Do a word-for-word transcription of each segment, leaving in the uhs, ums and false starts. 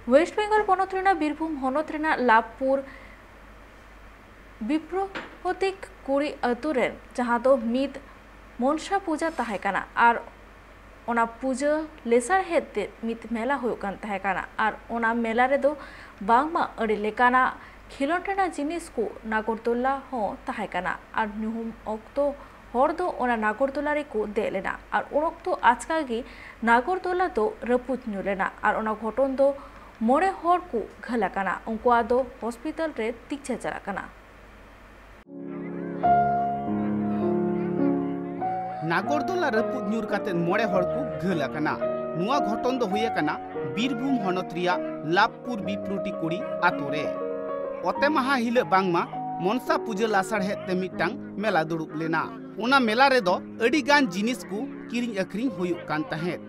West Bengal ᱯᱚᱱᱚᱛ ᱨᱮᱱᱟᱜ ᱵᱤᱨᱵᱷᱩᱢ ᱦᱚᱱᱚᱛ ᱨᱮᱱᱟᱜ ᱞᱟᱵᱷᱯᱩᱨ ᱵᱤᱯᱨᱚᱯᱚᱛᱤᱠ ᱠᱩᱲᱤ ᱟᱹᱛᱩ ᱨᱮᱱ, ᱡᱟᱦᱟᱸ ᱫᱚ ᱢᱤᱫ ᱢᱚᱱᱥᱟ ᱯᱩᱡᱟᱹ ᱛᱟᱦᱮᱸ ᱠᱟᱱᱟ, ᱟᱨ ᱚᱱᱟ ᱯᱩᱡᱟᱹ ᱞᱮᱥᱟᱲᱦᱮᱫ ᱛᱮ ᱢᱤᱫ ᱢᱮᱞᱟ ᱦᱩᱭᱩᱜ ᱠᱟᱱ ᱛᱟᱦᱮᱸ ᱠᱟᱱᱟ᱾ ᱟᱨ ᱚᱱᱟ ᱢᱮᱞᱟ ᱨᱮᱫᱚ ᱵᱟᱝᱢᱟ ᱟᱹᱰᱤ ᱞᱮᱠᱟᱱᱟᱜ ᱠᱷᱮᱞᱳᱸᱰ ᱨᱮᱱᱟᱜ ᱡᱤᱱᱤᱥ ᱠᱚ ᱱᱟᱜᱚᱨᱫᱚᱞᱟ ᱦᱚᱸ ᱛᱟᱦᱮᱸ ᱠᱟᱱᱟ᱾ ᱟᱨ ᱧᱩᱦᱩᱢ ᱚᱠᱛᱚ ᱦᱚᱲ ᱫᱚ ᱚᱱᱟ ᱱᱟᱜᱚᱨᱫᱚᱞᱟ ᱨᱮᱠᱚ ᱫᱮᱡ ᱞᱮᱱᱟ᱾ ᱟᱨ ᱩᱱ ᱚᱠᱛᱚ ᱟᱪᱠᱟ ᱜᱮ ᱱᱟᱜᱚᱨᱫᱚᱞᱟ ᱫᱚ ᱨᱟᱹᱯᱩᱫ ᱧᱩᱨ ᱞᱮᱱᱟ᱾ ᱟᱨ ᱚᱱᱟ ᱜᱷᱚᱴᱚᱱ ᱫᱚ ᱢᱚᱬᱮ ᱦᱚᱲ ᱠᱚ ᱜᱷᱟᱹᱞ ᱟᱠᱟᱱᱟ᱾ ᱩᱱᱠᱩᱣᱟᱜ ᱫᱚ ᱦᱚᱥᱯᱤᱴᱟᱞ ᱨᱮ ᱛᱤᱠᱪᱷᱟᱹ ᱪᱟᱞᱟᱜ ᱠᱟᱱᱟ᱾ ᱱᱟᱜᱚᱨᱫᱚᱞᱟ ᱨᱟᱹᱯᱩᱫ ᱧᱩᱨ ᱠᱟᱛᱮ ᱢᱚᱬᱮ ᱦᱚᱲ ᱠᱚ ᱜᱷᱟᱹᱞ ᱟᱠᱟᱱᱟ᱾ ᱱᱚᱣᱟ ᱜᱷᱚᱴᱚᱱ ᱫᱚ ᱦᱩᱭ ᱟᱠᱟᱱᱟ ᱵᱤᱨᱵᱷᱩᱢ ᱦᱚᱱᱚᱛ ᱨᱮᱭᱟᱜ ᱞᱟᱵᱷᱯᱩᱨ ᱵᱤᱯᱨᱩᱴᱤ ᱠᱩᱲᱤ ᱟᱛᱳ ᱨᱮ᱾ ᱚᱛᱮ ᱢᱟᱦᱟ ᱦᱤᱞᱳᱜ ᱵᱟᱝᱢᱟ ᱢᱚᱱᱥᱟ ᱯᱩᱡᱟᱹ ᱞᱟᱥᱟᱲᱦᱮᱫ ᱛᱮ ᱢᱤᱫᱴᱟᱝ ᱢᱮᱞᱟ ᱫᱩᱲᱩᱵ ᱞᱮᱱᱟ᱾ ᱚᱱᱟ ᱢᱮᱞᱟ ᱨᱮᱫᱚ ᱟᱹᱰᱤ ᱜᱟᱱ ᱡᱤᱱᱤᱥ ᱠᱚ ᱠᱤᱨᱤᱧ ᱟᱹᱠᱷᱨᱤᱧ ᱦᱩᱭᱩᱜ ᱠᱟᱱ ᱛᱟᱦᱮᱸᱫ᱾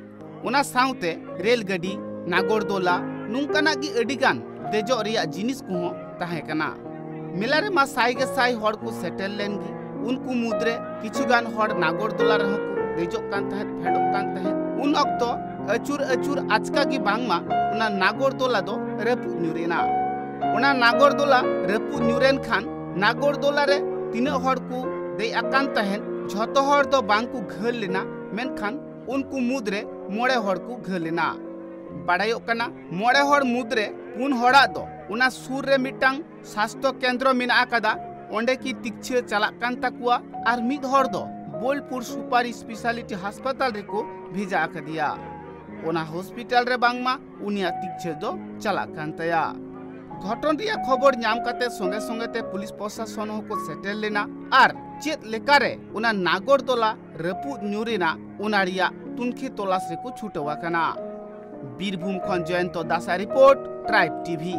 ᱚᱱᱟ ᱥᱟᱶᱛᱮ ᱨᱮᱞ ᱜᱟᱹᱰᱤ, ᱱᱟᱜᱚᱨᱫᱚᱞᱟ, ᱱᱚᱝᱠᱟᱱᱟᱜ ᱜᱮ ᱟᱹᱰᱤ ᱜᱟᱱ ᱫᱮᱡᱚᱜ ᱨᱮᱭᱟᱜ ᱡᱤᱱᱤᱥ ᱠᱚᱦᱚᱸ ᱛᱟᱦᱮᱸ ᱠᱟᱱᱟ᱾ ᱢᱮᱞᱟ ᱨᱮᱢᱟ ᱥᱟᱭ ᱜᱮ ᱥᱟᱭ ᱦᱚᱲ ᱠᱚ ᱥᱮᱴᱮᱨ ᱞᱮᱱ ᱜᱮ᱾ ᱩᱱᱠᱩ ᱢᱩᱫᱽᱨᱮ ᱠᱤᱪᱷᱩ ᱜᱟᱱ ᱦᱚᱲ ᱱᱟᱜᱚᱨᱫᱚᱞᱟ ᱨᱮᱦᱚᱸ ᱠᱚ ᱫᱮᱡᱚᱜ ᱠᱟᱱ ᱛᱟᱦᱮᱸᱫ, ᱯᱷᱮᱰᱚᱜ ᱠᱟᱱ ᱛᱟᱦᱮᱸᱫ᱾ ᱩᱱ ᱚᱠᱛᱚ ᱟᱹᱪᱩᱨ ᱟᱹᱪᱩᱨ ᱟᱪᱠᱟ ᱜᱮ ᱵᱟᱝᱢᱟ ᱚᱱᱟ ᱱᱟᱜᱚᱨᱫᱚᱞᱟ ᱫᱚ ᱨᱟᱹᱯᱩᱫ ᱧᱩᱨ ᱮᱱᱟ᱾ ᱚᱱᱟ ᱱᱟᱜᱚᱨᱫᱚᱞᱟ ᱨᱟᱹᱯᱩᱫ ᱧᱩᱨ ᱮᱱ ᱠᱷᱟᱱ ᱱᱟᱜᱚᱨᱫᱚᱞᱟ ᱨᱮ ᱛᱤᱱᱟᱹᱜ ᱦᱚᱲ ᱠᱚ ᱫᱮᱡ ᱟᱠᱟᱱ ᱛᱟᱦᱮᱸᱫ, ᱡᱷᱚᱛᱚ ᱦᱚᱲ ᱫᱚ ᱵᱟᱝ ᱠᱚ ᱜᱷᱟᱹᱞ ᱞᱮᱱᱟ, ᱢᱮᱱᱠᱷᱟᱱ ᱩᱱᱠᱩ ᱢᱩᱫᱽᱨᱮ ᱢᱚᱬᱮ ᱦᱚᱲ ᱠᱚ ᱜᱷᱟᱹᱞ ᱮᱱᱟ᱾ ᱵᱟᱲᱟᱭᱚᱜ ᱠᱟᱱᱟ, ᱢᱚᱬᱮ ᱦᱚᱲ ᱢᱩᱫᱽᱨᱮ ᱯᱩᱱ ᱦᱚᱲᱟᱜ ᱫᱚ ᱚᱱᱟ ᱥᱩᱨ ᱨᱮ ᱢᱤᱫᱴᱟᱝ ᱥᱟᱥᱛᱷᱚ ᱠᱮᱱᱫᱨᱚ ᱢᱮᱱᱟᱜ ᱟᱠᱟᱫᱟ, ᱚᱸᱰᱮ ᱠᱤ ᱛᱤᱠᱪᱷᱟᱹ ᱪᱟᱞᱟᱜ ᱠᱟᱱ ᱛᱟᱠᱚᱣᱟ, ᱟᱨ ᱢᱤᱫ ᱦᱚᱲ ᱫᱚ ᱵᱳᱞᱯᱩᱨ ᱥᱩᱯᱟᱨ ᱥᱯᱮᱥᱟᱞᱤᱴᱤ ᱦᱟᱥᱯᱟᱛᱟᱞ ᱨᱮᱠᱚ ᱵᱷᱮᱡᱟ ᱟᱠᱟᱫᱮᱭᱟ᱾ ᱚᱱᱟ ᱦᱚᱥᱯᱤᱴᱟᱞ ᱨᱮ ᱵᱟᱝᱢᱟ ᱩᱱᱤᱭᱟᱜ ᱛᱤᱠᱪᱷᱟᱹ ᱫᱚ ᱪᱟᱞᱟᱜ ᱠᱟᱱ ᱛᱟᱭᱟ᱾ ᱜᱷᱚᱴᱚᱱ ᱨᱮᱭᱟᱜ ᱠᱷᱚᱵᱚᱨ ᱧᱟᱢ ᱠᱟᱛᱮ ᱥᱚᱸᱜᱮ ᱥᱚᱸᱜᱮ ᱛᱮ ᱯᱩᱞᱤᱥ ᱯᱨᱚᱥᱟᱥᱚᱱ ᱦᱚᱸᱠᱚ ᱥᱮᱴᱮᱨ ᱞᱮᱱᱟ ᱟᱨ ᱪᱮᱫ ᱞᱮᱠᱟᱨᱮ ᱚᱱᱟ ᱱᱟᱜᱚᱨᱫᱚᱞᱟ ᱨᱟᱹᱯᱩᱫ ᱧᱩᱨ ᱮᱱᱟ, ᱚᱱᱟ ᱨᱮᱭᱟᱜ ᱛᱩᱱᱠᱷᱤ ᱛᱚᱞᱟᱥ ᱨᱮᱠᱚ ᱪᱷᱩᱴᱟᱹᱣ ᱟᱠᱟᱱᱟ᱾ ᱵᱤᱨᱵᱷᱩᱢ ᱠᱷᱚᱱ ᱡᱚᱭᱚᱱᱛᱚ ᱫᱟᱥᱟ ᱨᱤᱯᱳᱨᱴ, ᱴᱨᱟᱭᱤᱵ ᱴᱤᱵᱷᱤ᱾